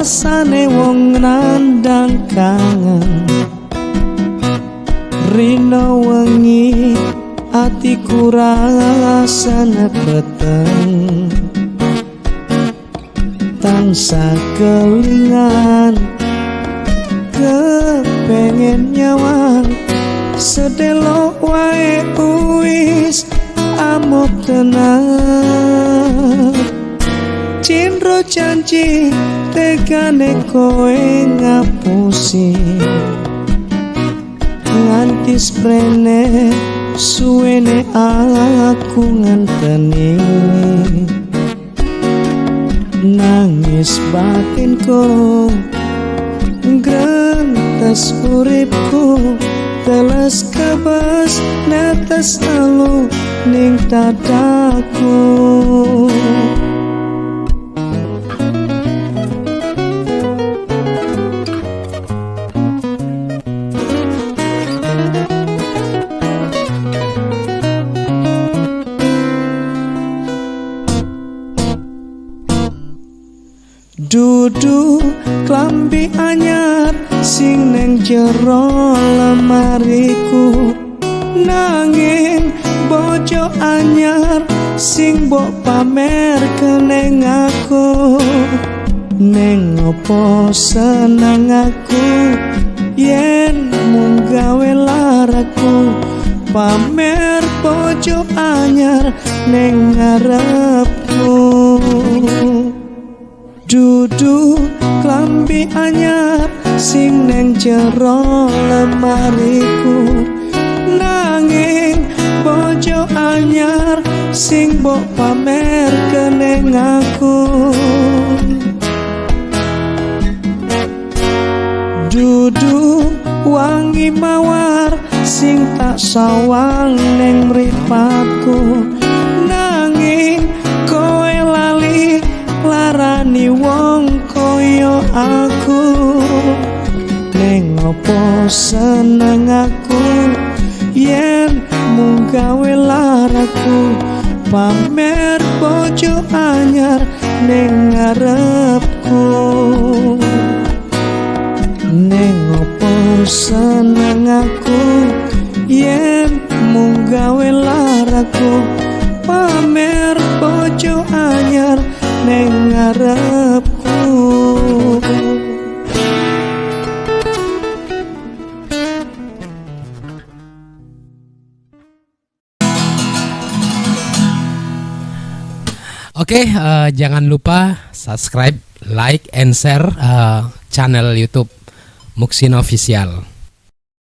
Rasane wong nandang kangen, rino wengi atiku rasane peteng, tansah kelingan kepengen nyawang sedelok wae wis amok tenan. Cindro janji tegane kowe ngapusi, nganti sprene suwene aku ngenteni. Nangis batinku grentes uripku, teles kebes netes elu ning dadaku. Dudu klambi anyar sing neng jero lemariku, nanging bojo anyar sing mbok pamer neng aku. Neng opo seneng aku yen mung gawe laraku, pamer bojo anyar neng ngarepku. Dudu klambi anyar sing neng jero lemariku, nanging bojo anyar sing mbok pamer neng aku. Dudu wangi mawar sing tak sawang neng mripatku, nanging kowe lali larani wong koyo aku. Neng opo seneng aku yen mung gawe laraku, pamer bojo anyar neng ngarepku. Neng opo seneng aku yen mung gawe laraku, pamer bojo anyar neng ngarepku. Oke, jangan lupa subscribe, like, and share channel YouTube Muksin Official.